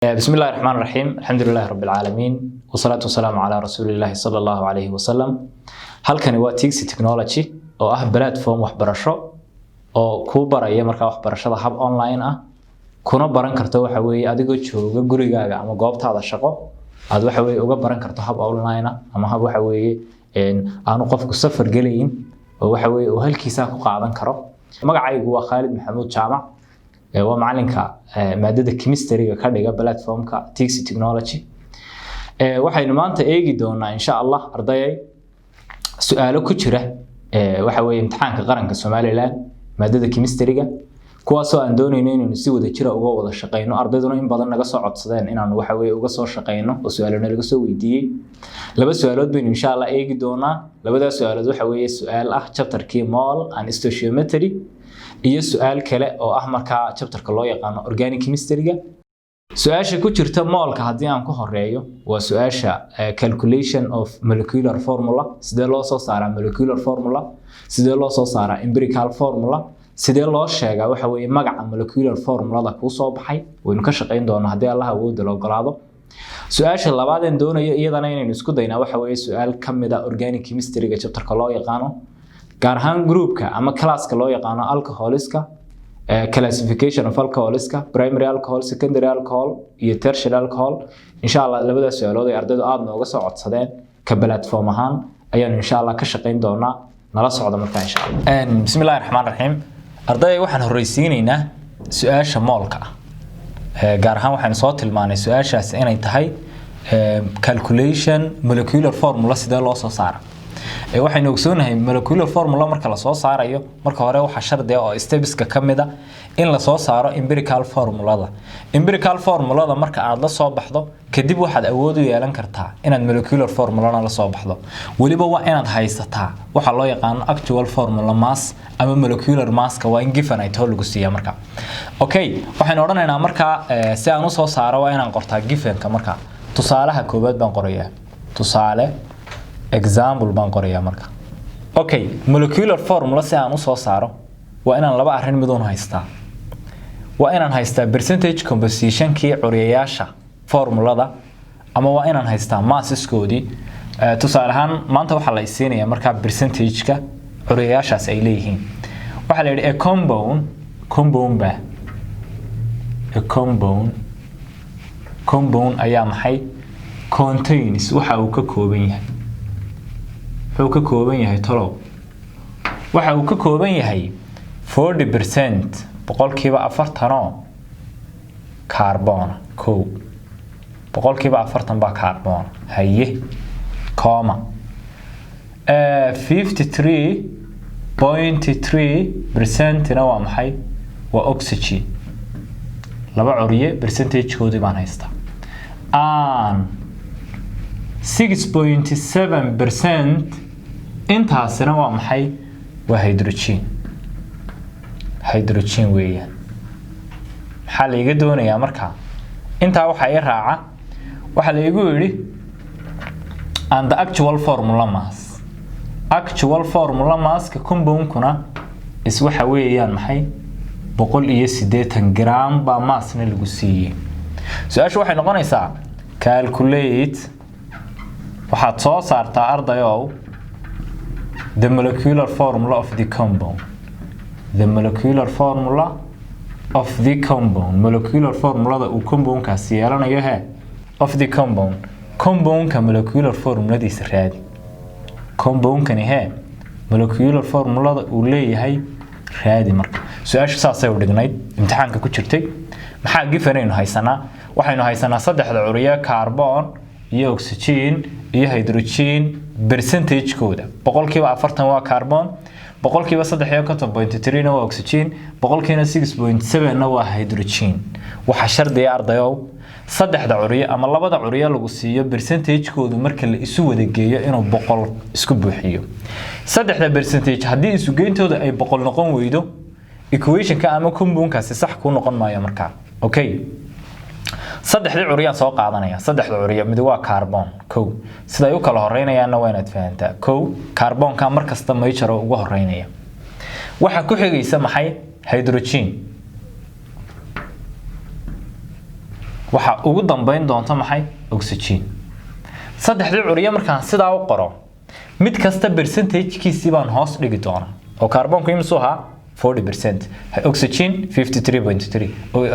بسم الله الرحمن الرحيم، الحمد لله رب العالمين، والصلاة والسلام على رسول الله صلى الله عليه وسلم. Halkani waa Tixi Technology oo ah platform waxbarasho oo kuu baraya markaa waxbarashada hab online ah, kuna baran karto waxa weeye adigoo jooga gurigaaga ama goobtaada shaqo, aad waxa weeye uga baran karto hab online ah ama hab waxa weeye aanu qofku safar gelayn oo waxa weeye uu halkiisaa ku qaadan karo. Magacaygu waa Khaalid Maxamuud Jaamac, waa macalinka maadada chemistry-ga ka dhiga platformka Tixi Technology. Waxaynu maanta eegi doonaa, insha Allah, ardayay, su-aalo ku jira waxa weeye imtixaanka qaranka Somaliland maadada chemistry-ga, kuwaasoo aan doonayno inaynu si wada jira uga wada shaqeyno. Ardayduna in badan naga soo codsadeen inaanu waxa weeye uga soo shaqeyno oo su-aalo nalaga soo weydiiyey. Laba su-aalood baynu, insha Allah, eegi doonaa. Labadaas su-aalood waxa weeye su-aal ah chapterkii mole and stoichiometry iyo su-aal kale oo ah markaa chapterka loo yaqaano organic chemistry-ga. Su-aasha ku jirta moleka haddii aan ku horeeyo, waa su-aasha calculation of molecular formula. Sidee loo soo saaraa molecular formula? Sidee loo soo saaraa empirical formula? Sidee loo sheegaa waxa weeye magaca molecular formulada kuu soo baxay? Waynu ka shaqeyn doonaa haddii Allah awoodda la ogolaado. Su-aasha labaadeen doonayo iyadana inaynu isku daynaa waxa weeye su-aal ka mid ah organic chemistry-ga chapterka loo yaqaano, gaar ahaan groupka ama classka loo yaqaano alcoholiska, classification of alcoholiska, primary alcohol, secondary alcohol iyo tertiary alcohol. Insha Allah, labadaas su-aalood ay ardaydu aada nooga soo codsadeen ka platform ahaan ayaanu, insha Allah, ka shaqeyn doonaa. Nala socda markaa, insha Allah. Bismi illahi raxmaan raxiim. Arday, waxaan horreysiinaynaa su-aasha moleka ah. Gaar ahaan waxaynu soo tilmaanay su-aashaas inay tahay calculation molecular formula, sidee loo soo saara. Waxaynu ogsoonahay molecular formula marka lasoo saarayo, marka hore waxaa shardi ah oo stepska ka mid a in lasoo saaro empirical formulada. Empirical formulada marka aad la soo baxdo kadib, waxaad awood u yeelan kartaa inaad molecular formulana la soo baxdo. Weliba waa inaad haysataa waxa loo yaqaano actual formula mass ama molecular masska, waa in given ay taho lagu siiya marka. Okay, waxaynu odhanaynaa markaa, si aan usoo saaro waa inaan qortaa givenka. Marka tusaalaha koowaad baan qorayaa, tusaale, example baan qorayaa marka. Okay, molecular formula si aan usoo saaro waa inaan laba arrin miduun haystaa. Waa inaan haystaa percentage compositionkii curiyayaasha formulada ama waa inaan haystaa masseskoodii. Tusaale ahaan, maanta waxaa la isiinayaa markaa percentage-ka curiyayaashaas ay leeyihiin. Waxaa la yidhi a compound, compound ba, a compound, compound ayaa maxay, contains, waxa uu ka kooban yahay. Wuxuu ka kooban yahay tolow? Waxa uu ka kooban yahay 40%, 40%oo carbon, kow, 40% baa carbon, haye, comma, 53.3%na waa maxay? Waa oxygen. Laba curiye percentagekoodii baan haystaa. And 6.7% intaasina waa maxay? Waa hydrogen, hydrogen weeyaan. Maxaa la iga doonayaa markaa? Intaa waxaa ii raaca, waxaa la igu yidhi and the actual formula mass, actual formula masska compoundkuna is waxa weeyaan maxay? 180 gram baa massna lagu siiyey. Su-aashu waxay noqonaysaa: calculate, waxaad soo saartaa, ardayow, the molecular formula of the compound, the molecular formula of the compound, molecular formulada uu compoundkaasi yeelanayo he of the compound, compoundka molecular formuladiisa raadi. Compoundkani he molecular formulada uu leeyahay raadi. Marka su-aashu saasay u dhignayd imtixaanka ku jirtay. Maxaa given aynu haysanaa? Waxaynu haysanaa saddexda curiye, carbon iyo oxygen iyo hydrogen, percentage-kooda. 40% waa carbon, 53.5%-na waa oxygen, 6.7%-na waa hydrogen. Waxaa shardiya, ardayow, saddexda curiye ama labada curiye lagu siiyo percentage-koodu marka la isu wada geeyo inuu 100 isku buuxiyo. Saddexda percentage haddii isugeyntooda ay 100 noqon weydo, equationka ama compoundkaasi sax kuu noqon maayo markaa. Okay, saddexdii curiyaan soo qaadanaya. Saddexda curiyo mid waa carbon, kow. Siday u kala horeynayaanna waa inaad fahantaa. Kow, carbonka mar kasta major oo ugu horeynaya. Waxaa ku xigaysa maxay? Hydrogen. Waxa ugu dambeyn doonta maxay? Oxygen. Saddexdii curiye markaan sidaa u qoro, mid kasta percentagekiisii baan hoos dhigi doonaa. Oo kaarboonku imisuu ahaa? 40%, oxygen 53.3,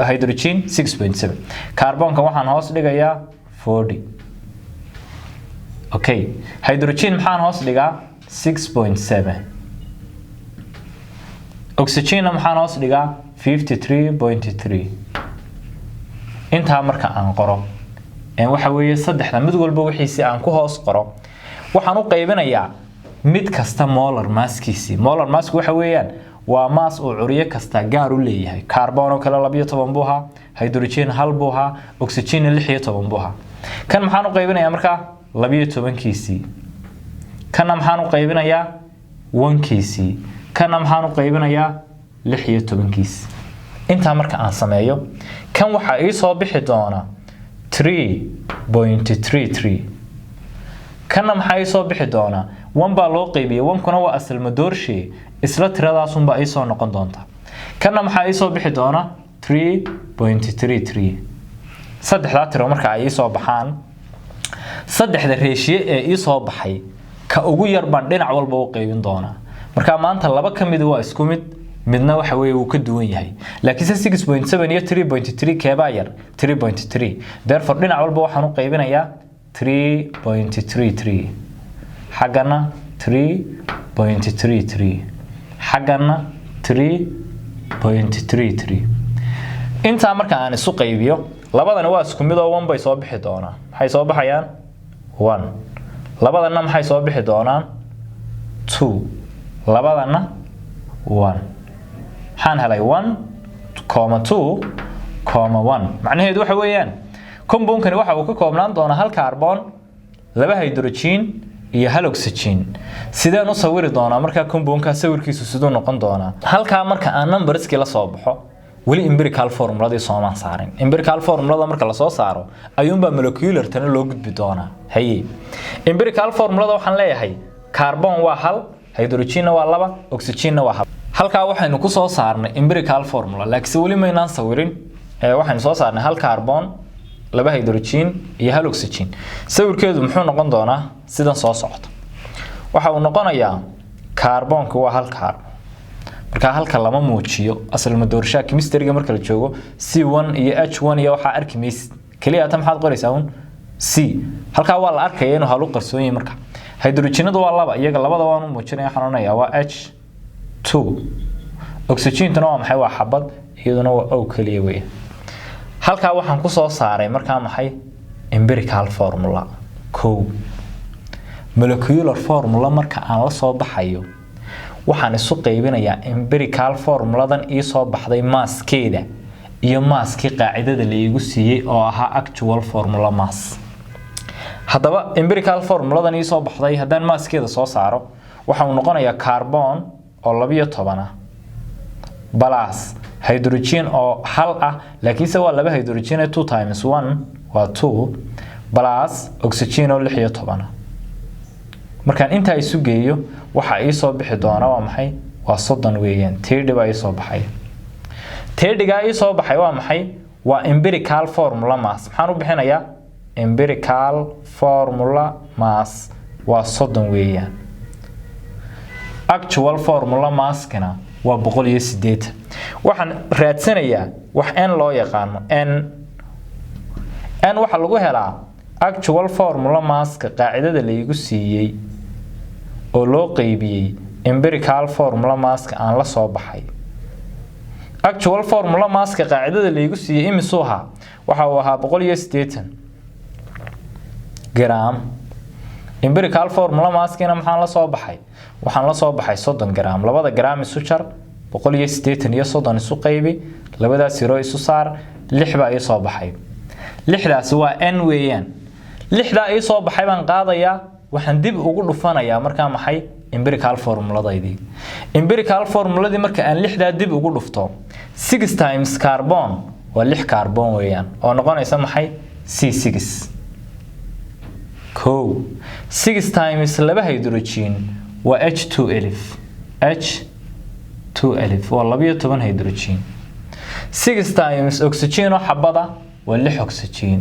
hydrogen 6.7. Kaarboonka waxaan hoos dhigayaa 40. Okay, hydrogen maxaan hoos dhigaa? 6.7. Oxygenna maxaan hoos dhigaa? 53.3. Intaa marka aan qoro, waxa weeye saddexda mid walba wixiisi aan ku hoos qoro, waxaan u qaybinayaa mid kasta molar masskiisii. Molar massku waxa weeyaan waa mass uu curiyo kasta gaar u leeyahay. Carbon oo kale 12 buu ahaa, hydrogen 1 buu ahaa, oxygen 16 buu ahaa. Kan maxaan u qaybinayaa markaa? 12-kiisii. Kanna maxaan u qaybinayaa? 1-kiisii. Kanna maxaan u qaybinayaa? 16-kiisii. Intaa marka aan sameeyo, kan waxaa ii soo bixi doona 3.33. Kanna maxaa ii soo bixi doona? 1 baa loo qaybiyey, 1-kuna waa asal madoorshe, isla tiradaasunbaa ii soo noqon doonta. Kanna maxaa ii soo bixi doona? 3.33. Saddexdaa tiro marka ay ii soo baxaan, saddexda ratio ee ii soo baxay ka ugu yar baan dhinac walba u qaybin doonaa. Marka maanta laba ka mid waa isku mid, midna waxa weeye wuu ka duwan yahay. Laakiinse 6.7 iyo 3.3 keebaa yar? 3.3. Therefore dhinac walba waxaan u qaybinayaa 3.33, xaggana 3.33, xaggana 3.33. Intaa marka aan isu qaybiyo, labadani waa isku mid oo 1 bay soo bixi doonaan. Maxay soo baxayaan? 1. Labadanna maxay soo bixi doonaan? 2. Labadanna 1. Maxaan helay? 1, 2, 1. Macnaheedu waxa weeyaan compoundkani waxa uu ka koobnaan doonaa hal carbon, laba hydrogen iyo hal oxygen. Sideen u sawiri doonaa markaa compoundka? Sawirkiisu siduu noqon doonaa? Halkaa marka aan numberskii la soo baxo, weli empirical formuladii soomaan saarin. Empirical formulada marka lasoo saaro ayuunbaa molecular tana loo gudbi doonaa. Haye, empirical formulada waxaan leeyahay carbon waa hal, hydrogenna waa laba, oxygenna waa hal. Halkaa waxaynu ku soo saarnay empirical formula, laakiinse weli maynaan sawirin. Waxaynu soo saarnay hal carbon, laba hydrogen iyo hal oxygen. Sawirkeedu muxuu noqon doonaa? Sidan soo socota waxa uu noqonayaa. Carbonku waa hal carbon, marka halka lama muujiyo. Asal madoorshaha chemistryga marka la joogo, C1 iyo H1 iyo waxaa arki maysid. Kaliya ta maxaad qoraysaa un? C. Halkaa waa la arkaya inuu halu qarsoon yahay. Marka hydrogenadu waa laba, iyaga labada waan u muujinaya, waxaan odhanayaa waa H2. Oxygentuna waa maxay? Waa xabad, iyaduna waa O kaliya weeye. Halkaa waxaan ku soo saaray markaa maxay? Empirical formula. Kow, molecular formula marka aan la soo baxayo, waxaan isu qaybinayaa empirical formuladan ii soo baxday masskeeda iyo masskii qaacidada la iigu siiyey oo ahaa actual formula mass. Haddaba empirical formuladan ii soo baxday haddaan masskeeda soo saaro, waxa uu noqonayaa carbon oo 12 ah plus hydrogen oo hal ah, laakiinse waa laba hydrogen, 2 times 1 waa 2, plus oxygen oo 16 ah. Markaan intaa isu geeyo, waxa ii soo bixi doona waa maxay? Waa 30 weeyaan. 30 baa ii soo baxay. 30-gaa ii soo baxay waa maxay? Waa empirical formula mass. Maxaan u bixinayaa? Empirical formula mass waa 30 weeyaan. Actual formula masskana waa 180. Waxaan raadsanayaa wax n loo yaqaano. N, n waxaa lagu helaa actual formula masska qaacidada laigu siiyey oo loo qeybiyey empirical formula masska aan la soo baxay. Actual formula masska qaacidada laigu siiyey imisuu ahaa? Waxa uu ahaa 180 gram. Empirical formula masskina maxaan la soo baxay? Waxaan la soo baxay 30 gram. Labada gram isu jar, 180 iyo 30 isu qaybi, labadaas zero isu saar, 6 baa ii soo baxay. Lixdaasi waa n weeyaan. Lixdaa ii soo baxay baan qaadayaa, waxaan dib ugu dhufanayaa markaa maxay? Empirical formuladaydii. Empirical formuladii marka aan lixdaa dib ugu dhufto, 6 times carbon waa 6 carbon weeyaan, oo noqonaysa maxay? C6. Kow, 6 times laba hydrogen waa H 12, H 12 waa 12 hydrogen. 6 times oxygen oo xabada Waa lix oxygen.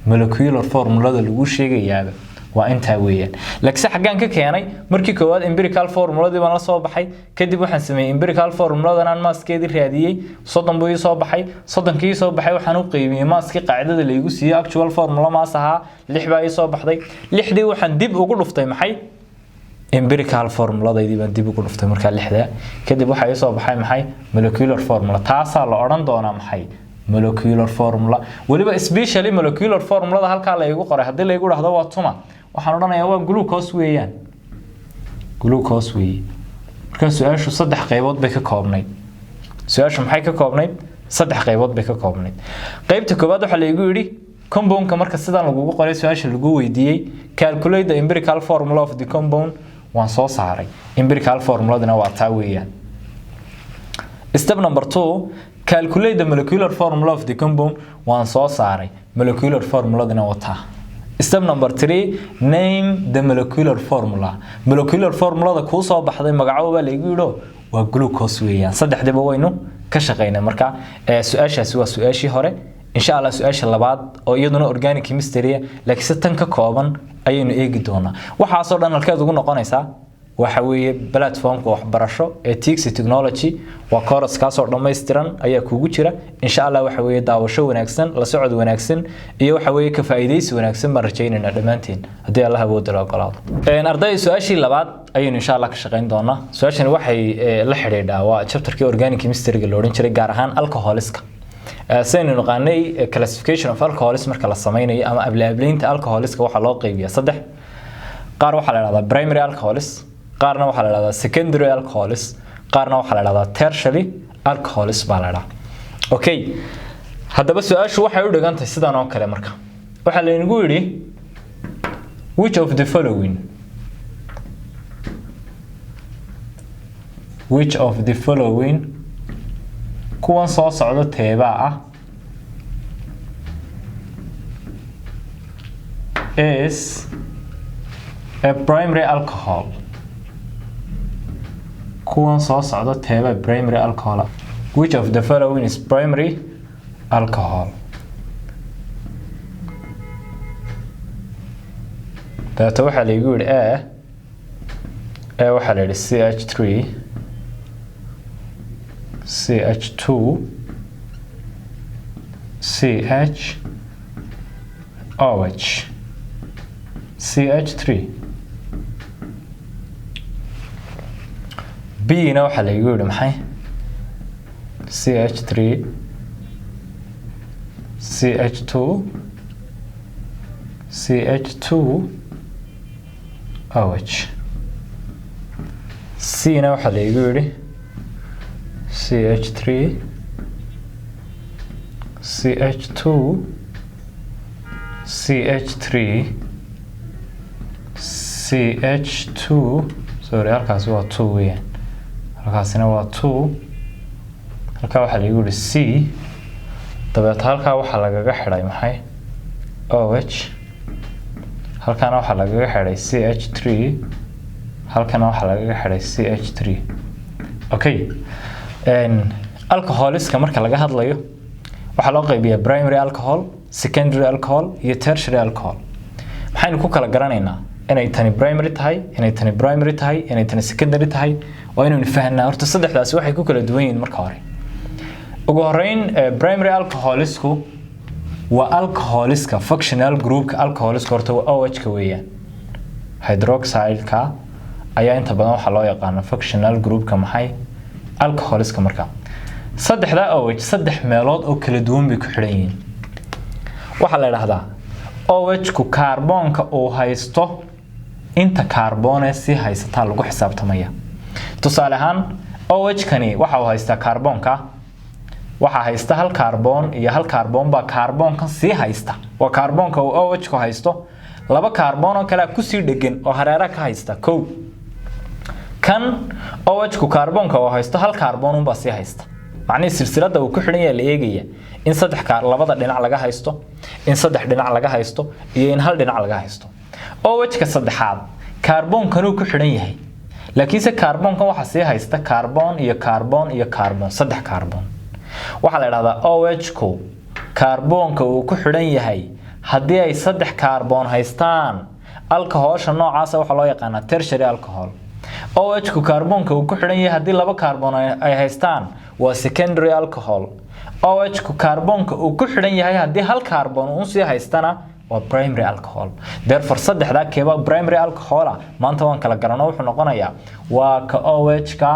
Molecular formulada lagu sheegayaaba waa intaa weeyaan. Laakiinse xaggaan ka keenay? Markii koowaad empirical formuladii baan la soo baxay. Kadib waxaan sameeyey empirical formuladan aan masskeedii raadiyey. 30 buu ii soo baxay. 30kii ii soo baxay waxaan u qeybiyey masskii qaacidada laygu siiyey, actual formula mass ahaa, 6 baa ii soo baxday. Lixdii waxaan dib ugu dhuftay maxay? Empirical formuladaydii baan dib ugu dhuftay. Markaa lixda kadib waxaa ii soo baxay maxay? Molecular formula. Taasaa la odhan doonaa maxay? Molecular formula. Weliba especially molecular formulada halkaa la igu qoray, haddii la igu dhahdo waa tuma, waxaan odhanayaa waa glucose weeyaan, glucose weeye. Markaa su-aashu saddex qaybood bay ka koobnayd. Su-aashu maxay ka koobnayd? Saddex qaybood bay ka koobnayd. Qaybta koowaad waxaa la igu yidhi, compoundka marka sidan lagugu qoray, su-aasha lagu weydiiyey, calculate the empirical formula of the compound. Waan soo saaray, empirical formuladina waa taa weeyaan. Step number 2, calculate the molecular formula of the compound. Waan soo saaray, molecular formuladina waa taa. Step number 3, name the molecular formula. Molecular formulada kuu soo baxday magaco baa laygu yidho, waa glucose weeyaan. Saddexdiiba waynu ka shaqeynay. Marka su-aashaasi waa su-aashii hore. Insha Allah su-aasha labaad oo iyaduna organic chemistry, laakiin si tan ka kooban, ayaynu eegi doonaa. Waxaasoo dhan halkeed ugu noqonaysaa? Waxa weeye platformka waxbarasho ee Tixi Technology. Waa course kaasoo dhammaystiran ayaa kugu jira. Insha Allah waxa weeye daawasho wanaagsan, la socod wanaagsan iyo waxa weeye ka faa'iidaysi wanaagsan baan rajaynaynaa dhammaanteen, haddii Allah awoodda la ogolaado. Arday, su-aashii labaad ayaynu insha Allah ka shaqayn doonaa. Su-aashani waxay la xidhiidhaa waa chapterkii organic chemistry-ga la odhan jiray, gaar ahaan alcoholiska. Sidaynu naqaanay, classification of alcohols marka la sameynayo ama ablaableynta alcoholiska, waxaa loo qaybiyaa saddex. Qaar waxaa la dhahdaa primary alcohols, qaarna waxaa la dhahdaa secondary alcohols, qaarna waxaa la dhahdaa tertiary alcohols baa la dhahdaa. Okay, haddaba su-aashu waxay u dhigan tahay sidan oo kale. Marka waxaa laynagu yidhi, which of the following, kuwan soo socda teebaa ah, is a primary alcohol? Kuwan soo socda teebaa primary alcohol? Which of the following is primary alcohol? Dabeeto waxaa laygu yidhi A waxaa la yidhi CH3 CH2 CH OH CH3. B na waxaa laygu yidhi maxay? CH3 CH2 CH2 OH. C na waxaa laygu yidhi CH3 CH2 CH3 CH2. Sorry, halkaasi waa 2 weeyaan, halkaasina waa 2. Halkaa waxaa laygu yidhi C. Dabeeto halkaa waxaa lagaga xidhay maxay? OH. Halkaana waxaa lagaga xidhay CH3. Halkana waxaa lagaga xidhay CH3. Okay, alcoholiska marka laga hadlayo waxaa loo qaybiyaa primary alcohol, secondary alcohol iyo tertiary alcohol. Maxaynu ku kala garanaynaa inay tani primary tahay, inay tani primary tahay, inay tani secondary tahay? Waa inaynu fahnaa horta saddexdaasi waxay ku kala duwan yihiin. Marka hore, ugu horeyn, primary alcoholisku waa alcoholiska functional groupka alcoholiska horta waa OH-ka weeyaan. Hydroxide-ka ayaa inta badan waxaa loo yaqaana functional groupka maxay? Alcoholiska. Marka saddexdaa OH saddex meelood oo kala duwan bay ku xidhan yihiin. Waxaa la idhaahdaa OH-ku kaarboonka uu haysto, inta kaarboone si haysataa lagu xisaabtamaya. Tusaale ahaan, OH-kani waxa uu haystaa kaarboonka, waxaa haysta hal kaarboon iyo hal kaarboon baa kaarboonkan sii haysta. Waa kaarboonka uu OH-ku haysto, laba kaarboon oo kale kusii dhegan oo hareera ka haysta. Kow, kan OH-ku kaarboonka uu haysto hal kaarboon unbaa sii haysta. Macnihii silsiladda uu ku xidhan yahay la eegaya, in saddex labada dhinac laga haysto, in saddex dhinac laga haysto iyo in hal dhinac laga haysto. OH-ka saddexaad kaarboonkanuu ku xidhan yahay, laakiinse kaarboonkan waxaa sii haysta kaarboon iyo kaarboon iyo kaarboon, saddex kaarboon. Waxaa la idhahdaa OH-ku Kaarboonka uu ku xidhan yahay haddii ay saddex kaarboon haystaan, alcoholsha noocaasa waxaa loo yaqaanaa tertiary alcohol. OH ku kaarboonka uu ku xidhan yahay haddii laba kaarboon ay haystaan, waa secondary alcohol. OH ku kaarboonka uu ku xidhan yahay haddii hal kaarboon uu sii haystana, waa primary alcohol. Therefore, saddexdaa keeba primary alcohola maanta waan kala garano. Wuxuu noqonayaa waa ka OH-ka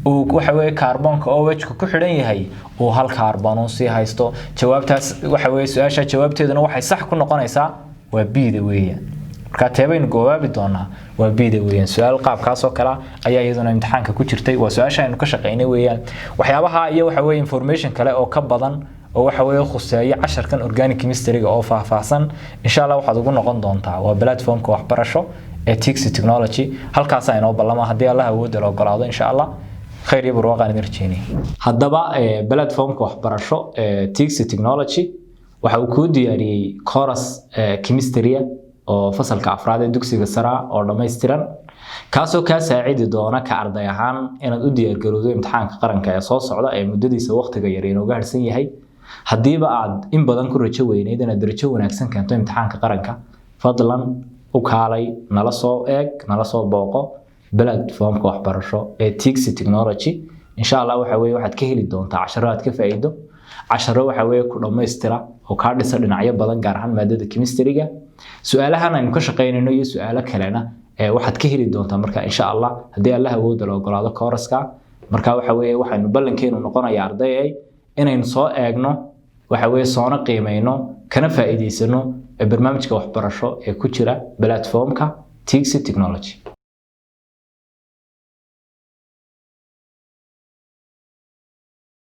uu, waxa weeye, kaarboonka OH-ka ku xidhan yahay uu hal kaarboon uu sii haysto. Jawaabtaas waxa weeye, su-aasha jawaabteeduna waxay sax ku noqonaysaa waa B-da weeyaan. Marka teebaynu gawaabi doonaa? Waa B-da weeyaan. Su-aal qaabkaas oo kale ayaa iyaduna imtixaanka ku jirtay. Waa su-aasha aynu ka shaqeynay weeyaan. Waxyaabaha iyo, waxa weeye, information kale oo ka badan oo, waxa weeye, khuseeya casharkan organic chemistry-ga oo faahfaahsan, insha Allah waxaad ugu noqon doontaa waa platformka waxbarasho ee Tixi Technology. Halkaasaa inoo ballama haddii Allah awoodda la ogolaado. Insha Allah khayr iyo barwaaqaan idin rajeynaya. Haddaba platformka waxbarasho ee Tixi Technology waxa uu kuu diyaariyey course chemistry oo fasalka afraad ee dugsiga sare oo dhammaystiran, kaasoo kaa saacidi doona ka arday ahaan inaad u diyaargarowdo imtixaanka qaranka ee soo socda ee muddadiisa waqtiga yar inooga harsan yahay. Haddiiba aad in badan ku rajo weyneyd inaad darajo wanaagsan keento imtixaanka qaranka, fadlan u kaalay, nala soo eeg, nala soo booqo platformka waxbarasho ee Tixi Technology. Insha Allah waxa weeye waxaad ka heli doontaa casharo aad ka faa'iido, casharo, waxa weeye, ku dhammaystira oo kaa dhisa dhinacyo badan, gaar ahaan maadada chemistry-ga. Su-aalahan aynu ka shaqaynayno iyo su-aalo kalena waxaad ka heli doontaa marka, insha Allah, haddii Allah awoodda la ogolaado, course-ka. Marka waxa weeye waxaynu ballankeenu noqonaya, arday ay, inaynu soo eegno, waxa weeye, soona qiimayno, kana faa'iidaysano barnaamijka waxbarasho ee ku jira platformka Tixi Technology.